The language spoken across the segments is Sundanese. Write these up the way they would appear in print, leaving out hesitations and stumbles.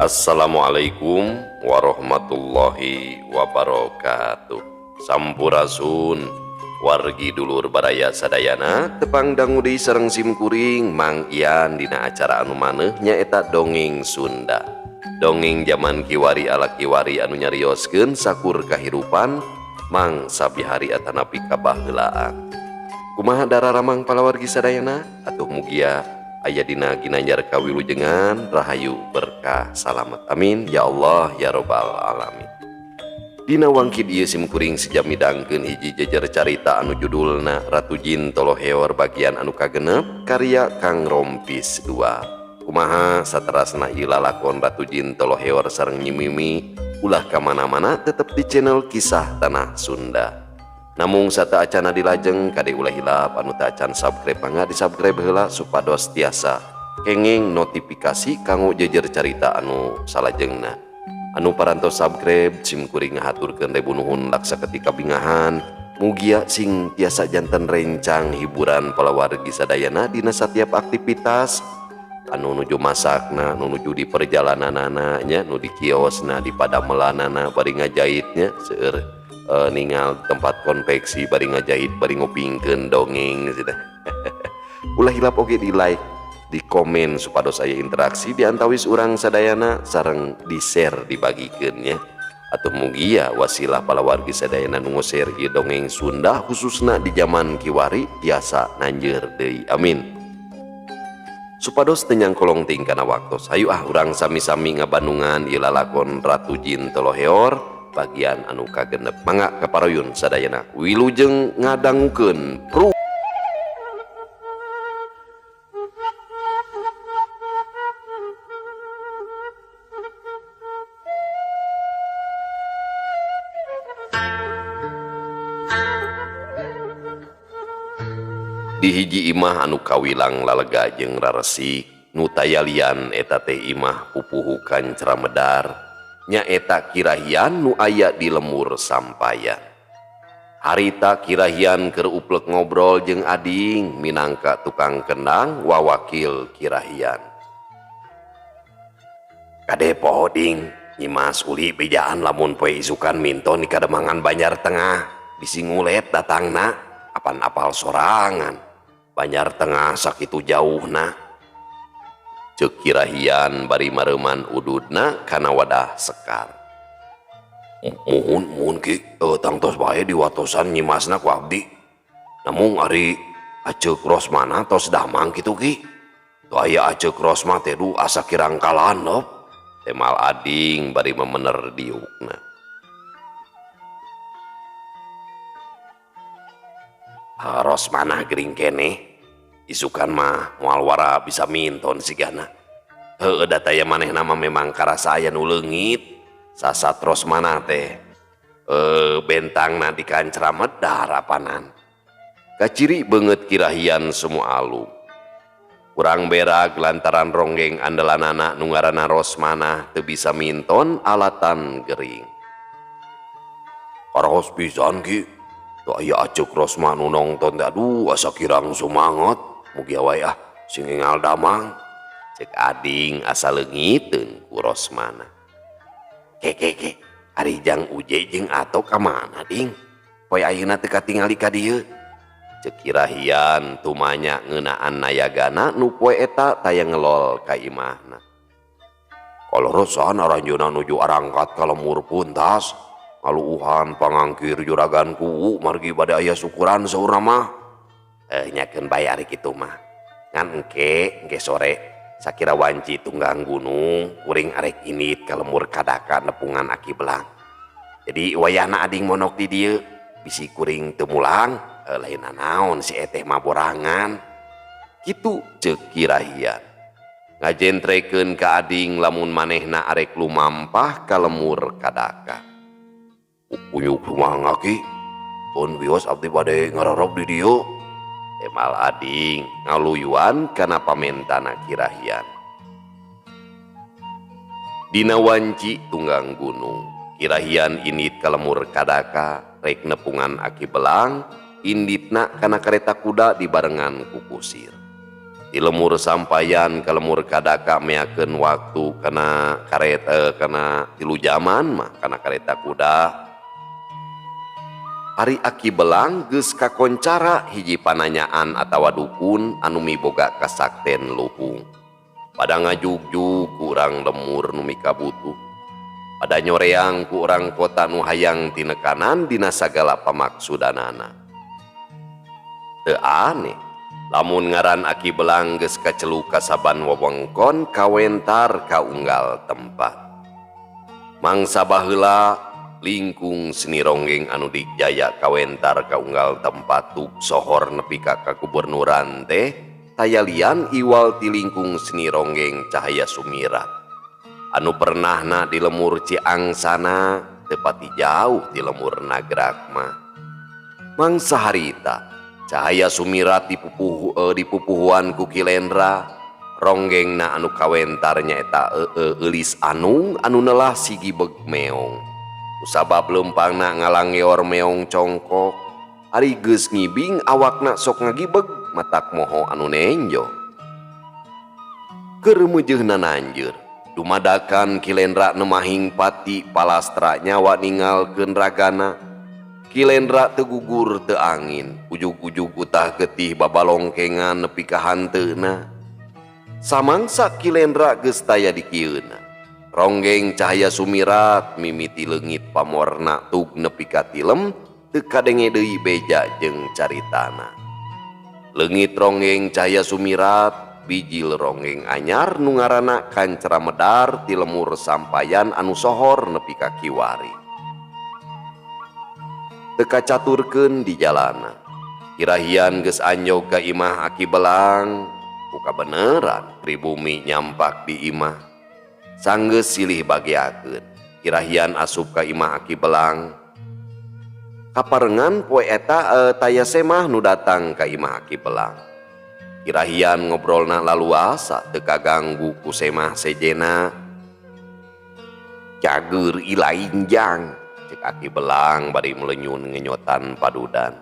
Assalamualaikum warahmatullahi wabarakatuh. Sampurasun wargi dulur baraya sadayana, tepang dangu deui sareng simkuring Mang Ian dina acara anu maneuh nyaeta Dongeng Sunda. Dongeng zaman kiwari ala kiwari anu nyarioskeun sakur kahirupan Mang sabihari atanapi kabaheulaan. Kumaha dararamang palawargi sadayana? Atuh mugia aya dina ginanjar kawilujengan rahayu berkah salamet, amin ya Allah ya robbal alamin. Dina wangkid ieu simkuring sejam midangkeun hiji jejer carita anu judulna Ratu Jin Toloheor bagian anu kagenep karya Kang Rompis 2. Kumaha saterasna ieu lalakon Ratu Jin Toloheor sareng Nyi Mimi? Ulah ka mana-mana, tetep di channel Kisah Tanah Sunda. Namung sateuacana dilajeng, kade ulah hilap anu teu acan subscribe, mangga di subscribe heula supados tiasa kenging notifikasi kanggo jejer carita anu salajengna. Anu parantos subscribe, simkuring ngahaturkeun ribu nuhun laksa ketika bingahan. Mugia sing tiasa janten rencang hiburan palawargi sadayana dina setiap aktivitas, anu nuju masakna, nu nuju di perjalananana nya, nu di kiosna, di padamelanana bari ngajahitnya, seueur ningal tempat konveksi bari ngajahit bari ngupingkeun dongeng gitu. Ulah hilap oge di like, di komen supados aya interaksi di antawis urang sadayana, sareng di share, dibagikeun nya. Atau mugia wasilah palawargi sadayana nu share ieu dongeng Sunda khususna di zaman kiwari tiasa nanjeur deui, amin. Supados teu nyangkolong teuing kana waktos, hayu ah urang sami-sami ngabandungan ieu lalakon Ratu Jin Toloheor bagian anu kagenep. Mangga kaparuyun sadayana, wilujeng ngadangukeun pru. Di hiji imah anu kawilang lalega jeung raresik, nu tayalian eta teh imah pupuhu Kancramedar, nyaeta Kirahian nu aya di lemur sampayan. Harita Kirahian keur uplek ngobrol jeung ading minangka tukang kendang wawakil Kirahian. Kade poho ding, Nyimas Uli bejaan lamun poe isukan minton di Kademangan Banjar Tengah, bisi ngulet datangna, apan apal sorangan. Banjar Tengah sakitu jauhna. Ceuk Kirahian bari mareuman ududna kana wadah sekar. Muhun, muhun Ki, tangtos bae diwatosan Nyimasna ku abdi. Namung ari Aceuk Rosmana tos damang kitu Ki? Teu aya Aceuk Rosma teh, duh, asa kirang kalandop. Temal ading bari memener diukna. Rosmana gering keneh, isukan mah moal wara bisa minton sigana. Heueuh, da taya manehna mah memang karasa aya nu leungit. Sasat Rosmana teh bentangna di Kancramedar apanan. Kaciri beungeut Kirahian semua alum. Kurang berag lantaran ronggeng andelanana nu ngaranna Rosmana teu bisa minton alatan gering. Karaos pisan Ki, teu aya Aceuk Rosma nu nongton teh, aduh, asa kirang sumanget. Mugia wae ah sing enggal damang. Cek ading asa leungiteun ku Rosmana. Ke ke ke, ari Jang Uje jeung Ato ka mana ding? Poe ayeuna teu katingali ka dieu. Cek Kirahian tumanya ngeunaan nayagana nu poe eta taya ngelol ka imahna. Kaleresan aranjeunna nuju arangkat ka lemur puntas ngaluuhan pangangkir juragan kuwu margi bade aya syukuran saurna mah. Nyakeun bae ari kitu mah. Ngan engke, engke sore sakira wanci tunggang gunung kuring arek indit ka lemur kadaka nepungan Aki Belang. Jadi wayahna ading monok di dieu, bisi kuring teu mulang, lain naon, si eteh mah borangan. Kitu ceuk Kirahian. Ngajentrekeun ka ading lamun manehna arek lumampah ka lemur kadaka. Unyuk sumangga Ki, pun wios abdi bade ngarorop di dieu. Temal ading ngaluyuan kana pamentana Kirahian. Dina wanci tunggang gunung, Kirahian indit ka lemur kadaka rek nepungan Aki Belang, inditna kana kareta kuda dibarengan ku kusir. Di lemur Sampayan ka lemur Kadaka meakeun waktu kana kareta kana 3 jaman mah kana kareta kuda. Ari Aki Belang geus kakoncara hiji pananyaan atawa dukun anu miboga kasakten luhung. Pada ngajugjug ku urang lemur nu mikabutuh. Pada nyoreang ku urang kota nu hayang tinekanan dina sagala pamaksudanana. Teu aneh lamun ngaran Aki Belang geus kacelu kasaban wewengkon kawentar ka unggal tempat. Mangsa baheula lingkung seni ronggeng anu dijaya kawentar ka unggal tempat tug sohor nepi ka kagubernuran teh taya lian iwal ti lingkung seni ronggeng Cahaya Sumirat anu pernahna di lemur Ciangsana teu pati jauh ti lemur Nagrak mah. Mangsa harita Cahaya Sumirat dipupuhuan ku Kilendra ronggengna anu kawentar nyaeta eulis anung anu nelah sigi beg meong. Kusabab leumpangna ngalanggeor meong congkok, ari geus ngibing awakna sok ngagibeg matak moho anu nenjo. Keur meujeuhna nanjeur, dumadakan Kilendra nemahing pati palastra nyawa ninggalkeun ragana. Kilendra teu gugur teu angin, ujug-ujug utah getih babalongkengan nepi ka hanteuna. Samangsa Kilendra geus taya dikieuna. Ronggeng Cahaya Sumirat mimiti leungit pamorna tug nepi ka tilem teu kadenge deui beja jeung caritana. Leungit ronggeng Cahaya Sumirat bijil ronggeng anyar nu ngaranna Kancra Medar ti lemur Sampayan anu sohor nepi ka kiwari. Teu kacaturkeun di jalana. Kirahian geus anjog ka imah Aki Belang, ku kabeneran pribumi nyampak di imah. Sanggeus silih bageakeun, kirahian asup ka imah Aki Belang. Kaparengan poe eta taya semah nu datang ka imah Aki Belang. Kirahian ngobrolna laluasa teu kaganggu ku semah sejena. Cager ilaing jang, cek Aki Belang bari melenyun ngenyotan padudan.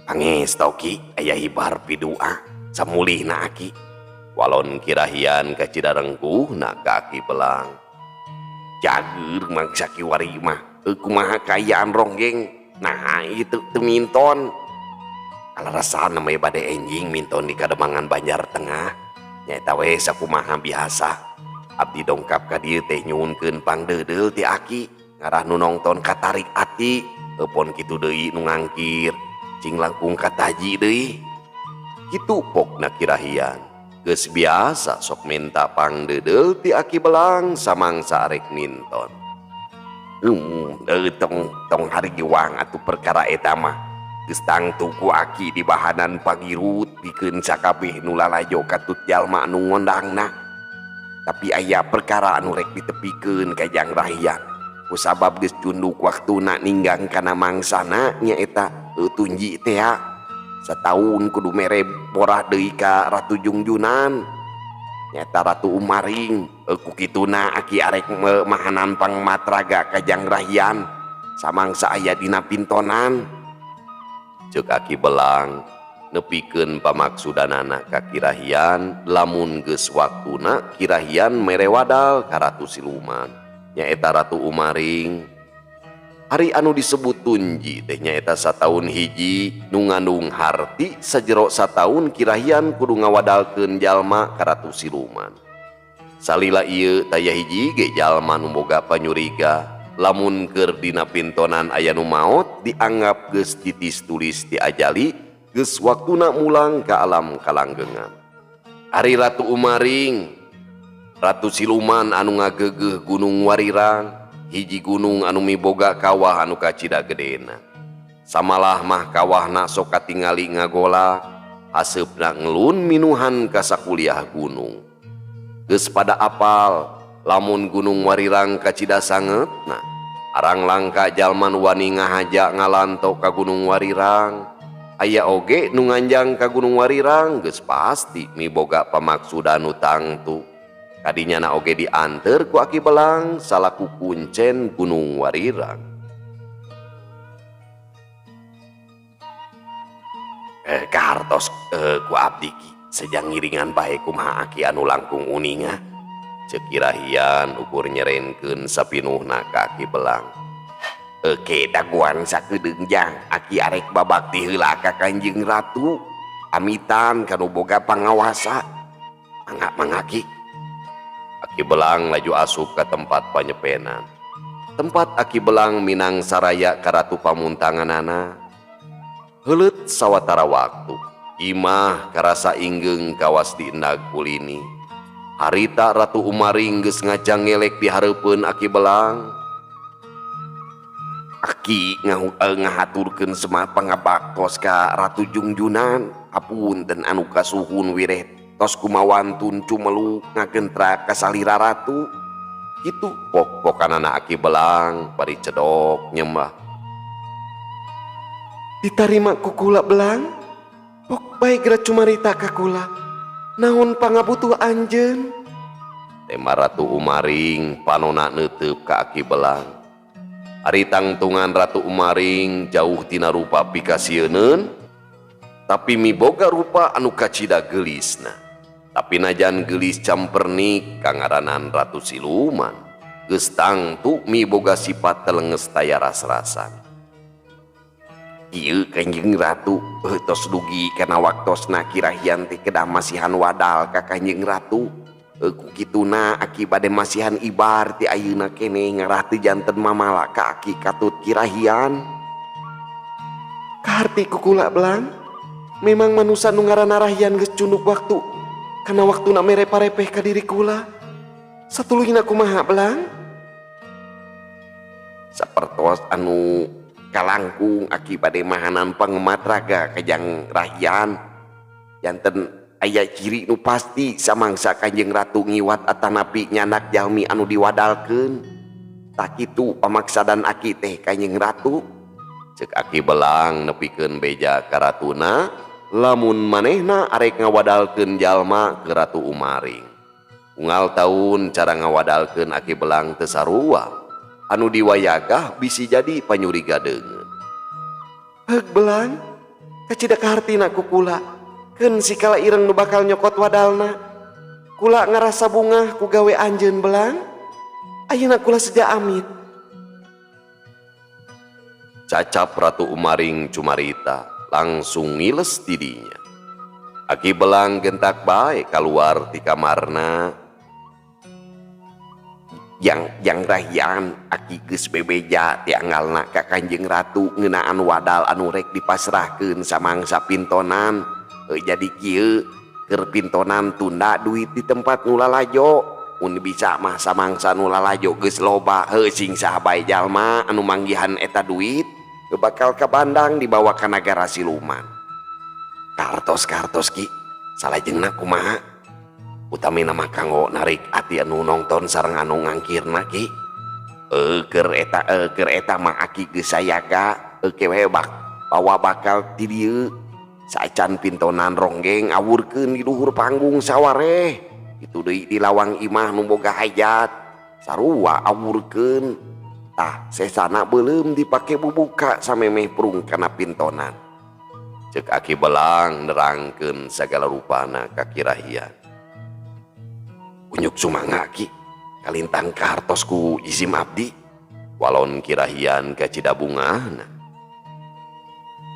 Pangestu Ki, aya hibar pidua, samulihna Aki. Walon kirahian kacida rengkuhna ka Aki Belang. Cager mangsa kiwari mah, kumaha kaayaan ronggeng, nah itu teu minton. Kalarasana mah bade enjing minton di Kademangan Banjar Tengah. Nyaeta we sakumaha biasa. Abdi dongkap ka dieu teh nyuhunkeun pangdeudeul ti Aki, ngarah nu nongton katarik ati, eupon kitu deui nu ngangkir, cing langkung kataji deui. Kitu pokna kirahian. Geus biasa sok minta pangdeudeul ti Aki Belang samangsa arek minton. Tong hariwang atuh perkara eta mah. Geus tangtu ku Aki di bahanan pangirut pikeun sakabeh nu lalajo katut jalma anu ngondangna. Tapi aya perkara anu rek ditepikeun ka Jang Rahyan. Kusabab geus cunduk waktuna ninggang kana mangsana nyaeta tunji teh. Sataun kudu mere borah deui ka Ratu Jungjunan. Nyaeta Ratu Umaring. Ku kituna Aki arek mahanan pangmatraga ka Jang Rahyan. Samangsa aya dina pintonan. Ceuk Aki Belang nepikeun pamaksudanana ka Kirahian lamun geus waktuna Kirahian mere wadal ka Ratu Siluman. Nyaeta Ratu Umaring. Ari anu disebut tunji teh nyaeta sataun hiji nu ngandung harti sajero sataun Kirahian kudu ngawadalkeun jalma ka Ratu Siluman. Salila ieu taya hiji ge jalma nu boga panyuriga lamun keur dina pintonan aya nu maot dianggap geus titis tulis ti ajali geus waktuna mulang ka alam kalanggengan. Ari Ratu Umaring, Ratu Siluman anu ngageugeuh Gunung Warirang, hiji gunung anu miboga kawah anu kacida gedena. Samalah mah kawahna sok katingali ngagola, haseupna ngelun minuhan ka sakuliah gunung. Geus pada apal lamun Gunung Warirang kacida sangetna, arang langka jalma nu wani ngahaja ngalanto ka Gunung Warirang. Aya oge nu nganjang ka Gunung Warirang geus pasti miboga pamaksudan nu tangtu. Kadinya na oge dianter ku Aki Belang salaku kuncen Gunung Warirang. Kahartos ku abdi ki Sejang ngiringan bae kumaha aki anu langkung uninga. Ceuk Kirahian ukur nyerenkeun sapinuhna ka Aki Belang. Oke daguan sakedeung jang aki arek babakti heula ka Kanjeng Ratu. Amitan kanu boga pangawasa. Mangga mangga ki. Aki Belang laju asup ka tempat panyepenan. Tempat Aki Belang minang saraya ka Ratu Pamuntanganana. Heuleut sawatara waktu, imah karasa inggeung kawas diendag kulini. Harita Ratu Umaring geus ngajang ngelek di hareupeun Aki Belang. Aki ngahaturkeun semah pangabaktos ka Ratu Jungjunan. Hapunten anu kasuhun wireh tos kumawantun cumeluk ngagentra ka salira ratu. Kitu pok-pokanana Aki Belang bari cedok nyembah. Ditarima ku kula Belang? Pok bae geura cumarita ka kula. Naon pangabutuh anjeun? Tema Ratu Umaring panona neuteub ka Aki Belang. Ari tangtungan Ratu Umaring jauh tina rupa pikasieuneun, tapi miboga rupa anu kacida geulisna. Tapi najan geulis campernik kangaranan Ratu Siluman, geus tangtu miboga sifat telenges taya ras-rasan. Ieu Kanjeng Ratu tos dugi kana waktosna Kirahian teh kedah masihan wadal ka Kanjeng Ratu. Ku kituna aki bade masihan ibar ti ayeuna keneh ngarah teu janten mamala ka aki katut Kirahian. Kaharti ku kula Belang, memang manusa nu ngaranna Rahian geus cunduk waktu kana waktuna mere parepeh ka diri kula. Satuluyna kumaha Belang? Sapertos anu kalangkung aki bade mahanan pangemat raga kajang Rahian. Janten aya ciri nu pasti samangsa Kanjeng Ratu ngiwat atanapi nyanak jalmi anu diwadalkeun. Tak kitu pamaksadan aki teh Kanjeng Ratu. Ceuk Aki Belang nepikeun beja ka ratuna lamun manehna arek ngawadalkeun jalma ke Ratu Umaring. Unggal taun cara ngawadalkeun Aki Belang teu sarua. Anu diwayagah bisi jadi panyuriga deungeun. Heug Belang, kacida kahartina ku kula. Keun sikala ireng nu bakal nyokot wadalna. Kula ngarasa bungah ku gawe anjeun Belang. Ayeuna kula seja amit. Cacap Ratu Umaring cumarita langsung ngiles tidinya. Aki Belang gentak bae kaluar ti kamarna. Yang Rahian aki geus bebeja ti anggalna ka Kanjeng Ratu ngeunaan wadal anu rek dipasrahkeun samangsa pintonan. Jadi kieu keur pintonan tunda duit di tempat nu lalajo. Mun bisa mah samangsa nu lalajo geus loba heuh sing saha bae jalma anu manggihan eta duit bakal kabandang dibawa ka nagara siluman. Kartos-kartos ki salajengna kumaha? Utamina mah kanggo narik ati anu nongton sareng anu ngangkirna ki. Keur eta mah aki geus sayaga kewe bak bawa bakal ti dieu. Saacan pintonan ronggeng awurkeun di luhur panggung sawareh. Kitu deui di lawang imah nu boga hajat sarua awurkeun. Tah sesana beuleum dipake bubuka samemeh prung kana pintonan. Ceuk Aki Belang nerangkeun sagala rupana ka Kirahian. Unyuk sumangga ki kalintang kahartos ku jisim abdi. Walon Kirahian kacida bungahna.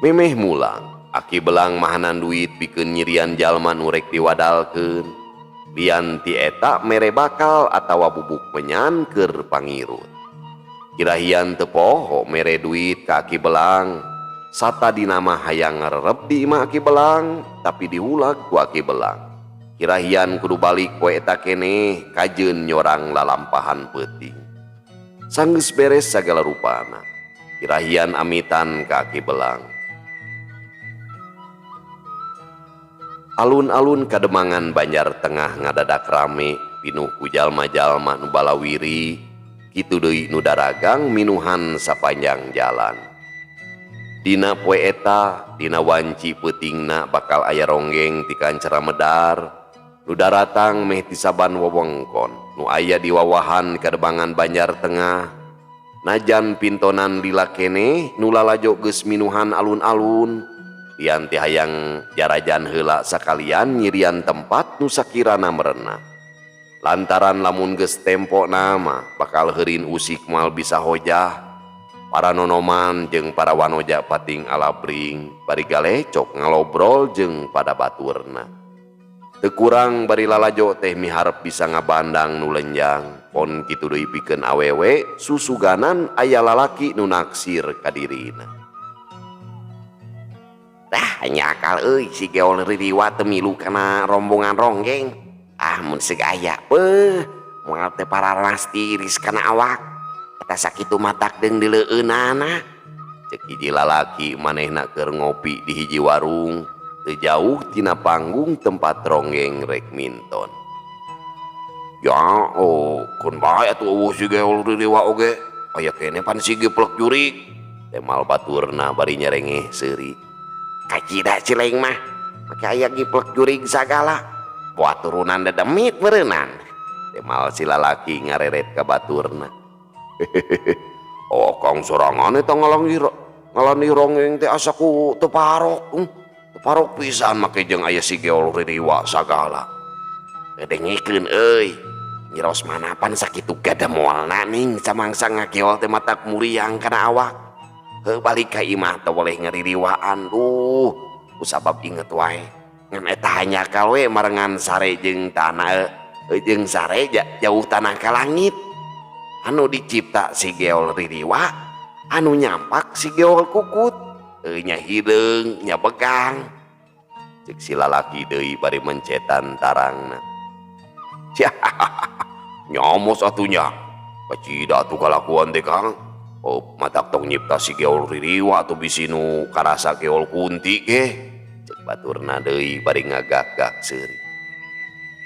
Memeh mulang Aki Belang mahanan duit pikeun nyirian jalma nu rek diwadalkeun. Lian ti eta mere bakal atawa bubuk menyan keur pangirut. Kirahian teu poho mere duit ka Aki Belang. Satadina mah hayang ngarerep di imah Aki Belang, tapi diulag ku Aki Belang. Kirahian kudu balik poe eta keneh kajeun nyorang lalampahan peuting. Sanggeus beres sagala rupana. Kirahian amitan ka Aki Belang. Alun-alun kademangan Banjar Tengah ngadadak rame pinuh ku jalma-jalma nu balawiri, kitu deui nu daragang minuhan sapanjang jalan. Dina poe eta, dina wanci peutingna bakal aya ronggeng ti kancara medar, nu daratang meh ti saban wewengkon, nu aya di wawahan kademangan Banjar Tengah. Najan pintonan lila keneh nu lalajo geus minuhan alun-alun. Lian ti hayang jarajan heula sakalian nyirian tempat nu sakirana merenah. Lantaran lamun geus tempona mah bakal heurin usik moal bisa hojah. Para nonoman jeung para wanoja pating alabring bari galecok ngalobrol jeung pada baturna. Teu kurang bari lalajo teh miharep bisa ngabandang nu lenjang pon kitu deui pikeun awewe susuganan aya lalaki nu naksir ka dirina. Dah nyakal euy si Geol Ririwa teu milu kana rombongan ronggeng. Ah mun seug aya beuh moal teh pararas tiris kana awak. Eta sakitu matak deung dileueunana. Cek hiji lalaki manehna keur ngopi di hiji warung teu jauh tina panggung tempat ronggeng rek minton. Ya, oh, keun bae atuh eueuh si Geol Ririwa oge. Aya keneh pan si Geplek Jurig. Temal baturna bari nyerengeh seuri. Kacida cileng mah make aya giplek jurig sagala. Boa turunan dedemit beureunan. Temal si lalaki ngareret ka baturna. Oh, kang sorangan eta ngalani ronggeng teh asa ku teu parok. Teu parok pisan make jeung aya si Geol Ririwa sagala. Dengekeun euy. Nyi Rosmana pan sakitu gademolna ning samangsa ngageol teh matak muriang kana awak. Heuh balik ka imah teu boleh ngaririwaan duh. Kusabab inget wae. Ngan eta hanjakal we marengan sare jeung tanah jeung sare jauh tanah ka langit. Anu dicipta si Geol Ririwa, anu nyampak si Geol Kukut. Nya hideung nya begang. Cek si lalaki deui bari mencetan tarangna. Nyomos atunya. Kacida atuh kalakuan teh Kang. Oh, matak tong nyipta si Geol Ririwa atuh bisi nu karasa Geol Kunti ge. Cek baturna deui bari ngagak-gak seuri.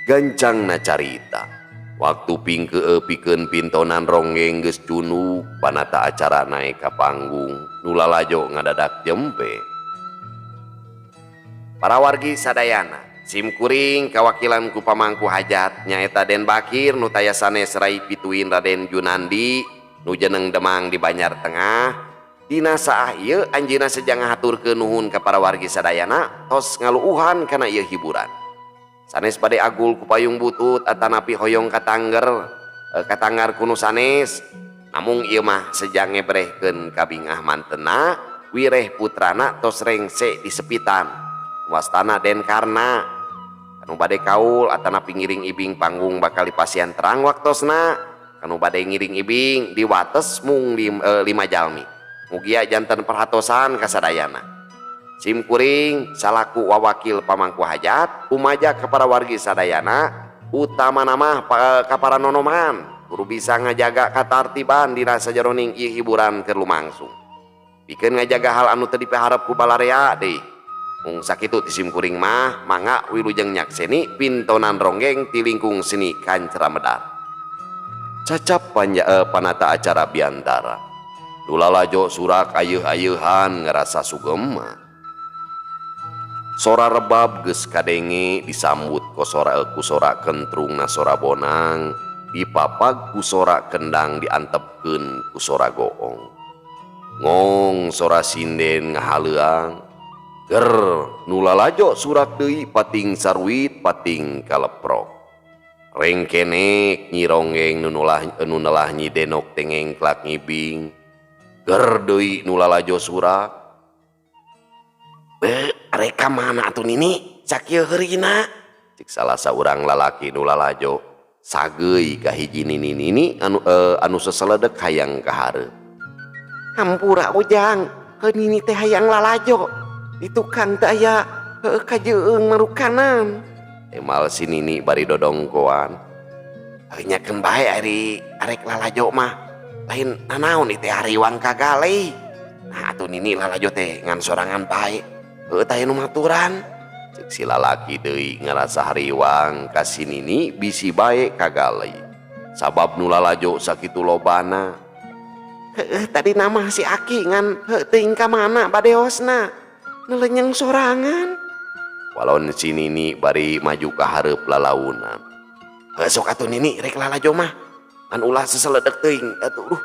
Gancangna carita. Waktu pingkeueuh pikeun pintonan ronggeng geus cunuk panata acara naek ka panggung nu lalajo ngadadak jempe. Para wargi sadayana, sim kuring kawakilan ku pamangku hajat nyaeta Den Bakir nu taya sanes rai pituin Raden Junandi nu jeneng Demang di Banjar Tengah. Dina saah ieu anjeunna sejang ngahaturkeun nuhun ka para wargi sadayana tos ngaluuhan kana ieu hiburan. Sanes bade agul ku payung butut atanapi hoyong katanggar kuno sanes. Namung ieu mah sejang ngebrehkeun kabingah mantena wireh putrana tos rengse di sepitan. Wastana Den Karna. Kanu bade kaul atanapi ngiring ibing panggung bakal dipasihan terang waktosna. Kanu bade ngiring ibing diwates mung 5 jalmi. Mugia janten perhatosan kasadayana. Sim kuring salaku wawakil pamangku hajat umaja ka para wargi sadayana utama nama ka para nonoman kudu bisa ngajaga katartiban dina sajaroning ieu hiburan keur lumangsung. Pikeun ngajaga hal anu teu dipiharep ku balarea deui. Mung sakitu ti sim kuring mah mangga wilujeng nyakseni pintonan ronggeng ti lingkung seni Kancra Medar. Cacap panata acara biantara. Nu lalajo surak ayeuh-ayeuhan ngarasa sugema. Sora rebab geus kadenge disambut ku sora kentrungna sora bonang, dipapag ku sora kendang diantepkeun ku sora goong. Ngong sora sinden ngahaleuang. Ger nu lalajo surak deui pating saruit pating kaleprok. Rengkenek Nyi Ronggeng nu nelah Nyi Denok teh ngengklak ngibing. Ger deui nu lalajo surak. Be, reka mana atuh nini? Sakieu heurina. Cik salah saurang lalaki nu lalajo sageui ka hiji nini-nini anu seseledek hayang ka hareup. Hampura ujang, heuh nini teh hayang lalajo. Di tukang teh aya heuh kajeung marukanan. Emal si nini bari dodongkoan. Heuh nyakeun bae ari arek lalajo mah. Lain nanaon ieu teh hariwang kagaleh. Nah atuh nini lalajo teh ngan sorangan bae. Heuh tah nu maturan. Cek si lalaki deui ngarasa hariwang ka si nini bisi bae kagaleh. Sabab nu lalajo sakitu lobana. Heuh tadi nama si Aki ngan heuh teuing ka mana badeosna. Nelenyeng sorangan. Walon si nini bari maju ka hareup lalaunan. Heuh sok atuh nini rek lalajo mah. Ngan ulah seseledek teuing atuh duh.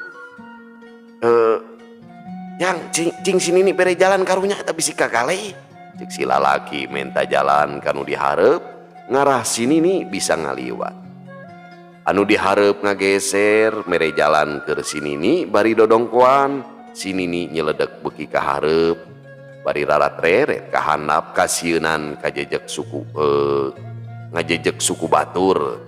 Yang cing si nini bere jalan karunya eta bisi kagaleh. Cek si lalaki menta jalan ka nu dihareup ngarah si Nini bisa ngaliwat. Anu dihareup ngageser mere jalan keur si Nini bari dodongkoan si Nini nyeledek beuki ka hareup bari rarat-reret ka handap kasieunan kajejek suku ngajejek suku batur.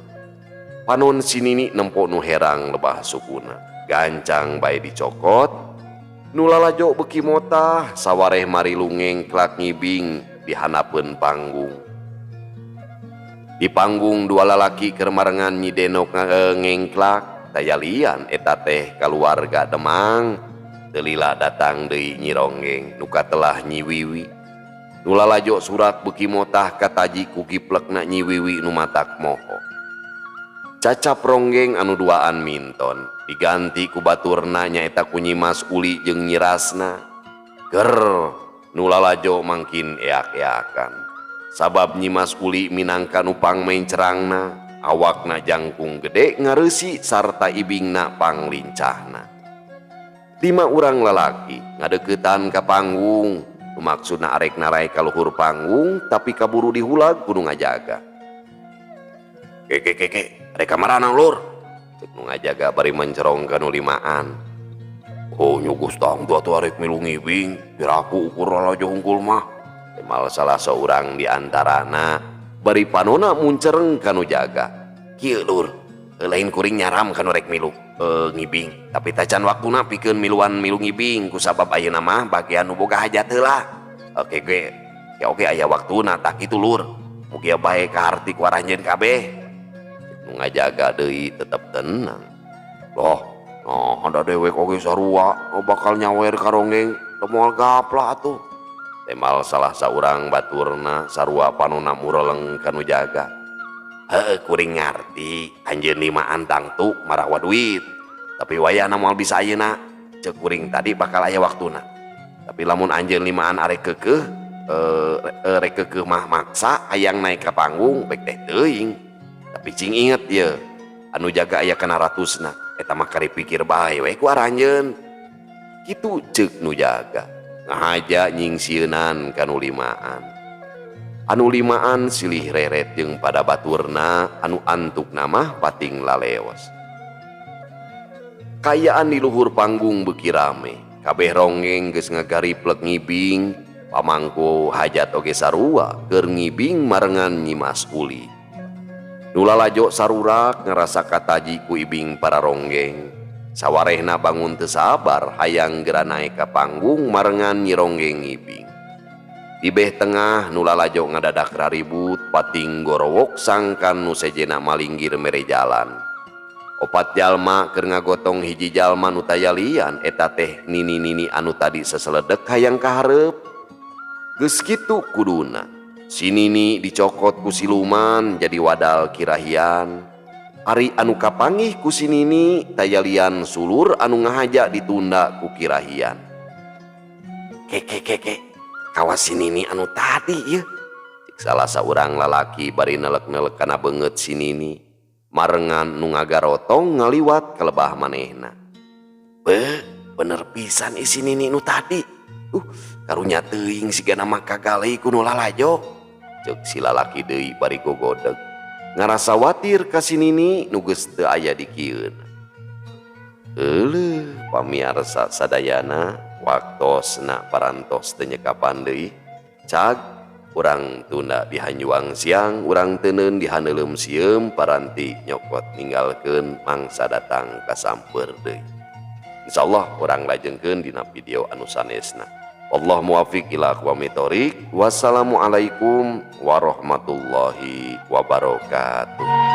Panon si Nini nempo nu herang lebah sukuna gancang bae dicokot. Nu lalajo beuki motah sawareh marilu ngengklak ngibing di handapeun panggung. Di panggung dua lalaki keur marengan Nyi Denok ngengklak tayalian eta teh kaluarga Demang teu lila datang deui Nyi Ronggeng nu katelah Nyi Wiwi. Nu lalajo surak beuki motah kataji ku giplekna Nyi Wiwi nu matak moho. Cacap ronggeng anu duaan minton diganti ku baturna nyaeta ku Nyi Mas Uli jeung Nyi Rasna. Ger nu lalajo mangkin eak-eakan sabab Nyi Mas Uli minangka nu pangmencerangna awakna jangkung gede ngareusi sarta ibingna panglincahna. 5 urang lalaki ngadeuketan ka panggung nu maksudna arek narai ka luhur panggung tapi kaburu dihulag ku nu ngajaga. Ke ke ke rek kamarana lur? Cek nu ngajaga bari mencerong ka nu limaan. Oh nyugus tangtu atuh arek milu ngibing, piraku ukur lalajo hungkul mah. Temal salah seorang di antarana bari panona muncereng ka nu jaga. Kieu lur, lain kuring nyaram ka nu rek milu ngibing, tapi tacan waktuna pikeun miluan milu ngibing kusabab ayeuna mah bagian nu boga hajat heula. Oke ge, ya oke aya waktuna tah kitu lur. Mugia bae kaharti ku aranjeun kabeh. Nu ngajaga deui tetep tenang. Loh, nah ada dewek oge sarua bakal nyawer ka ronggeng teu moal gaplah atuh. Temal salah saurang baturna sarua panona mureleng ka nu jaga. Heueuh kuring ngarti anjeun limaan tangtu marawa duit. Tapi wayahna moal bisa ayeuna. Ceuk kuring tadi bakal aya waktuna. Tapi lamun anjeun limaan arek keukeuh rek keukeuh mah maksa hayang naik ka panggung baik teh teuing. Tapi cing inget ye, anu jaga aya kana ratusna eta mah kari pikir bae we ku aranjeun. Kitu ceuk nu jaga. Ngahaja nyingsieunan ka nu limaan. Anu limaan silih reret jeung pada baturna anu antukna mah pating laleos. Kaayaan di luhur panggung beuki rame, kabeh ronggeng geus ngagariplek ngibing, pamangku hajat oge sarua keur ngibing marengan Nyi Mas Uli. Nu lalajo sarurak ngarasa kataji ku ibing para ronggeng. Sawarehna bangun teu sabar hayang geura naek ka panggung marengan Nyi Ronggeng ngibing. Di beh tengah nu lalajo ngadadak raribut pating gorowok sangkan nu sejena malinggir mere jalan. 4 jalma keur ngagotong hiji jalma nu tayalian eta teh nini-nini anu tadi seseledek hayang ka hareup. Geus kitu kuduna. Si Nini dicokot ku siluman jadi wadal kirahian. Ari anu kapanggih ku si Nini tayalian sulur anu ngahaja ditunda ku kirahian. Ke ke ke ke kawas si Nini anu tadi ieu. Cek salah saurang lalaki bari nelek-nelek kana beungeut si Nini. Marengan nu ngagarotong ngaliwat ka lebah manehna. Beuh, bener pisan si Nini nu tadi. Karunya teuing sigana mah kagalei ku nu lalajo. Ceuk si lalaki deui bari gogodeg. Ngarasa watir ka si Nini nu geus teu aya di kieuna. Euleuh pamiarsa sadayana waktosna parantos teu nyekapan deui. Cag urang tunda di hanjuang siang, urang teuneun di haneuleum sieum paranti nyokot ninggalkeun mangsa datang kasamper deui. Insyaallah urang lajengkeun dina video anu sanesna. Wallahu muwaffiq ila aqwamit thoriq. Wassalamualaikum warahmatullahi wabarakatuh.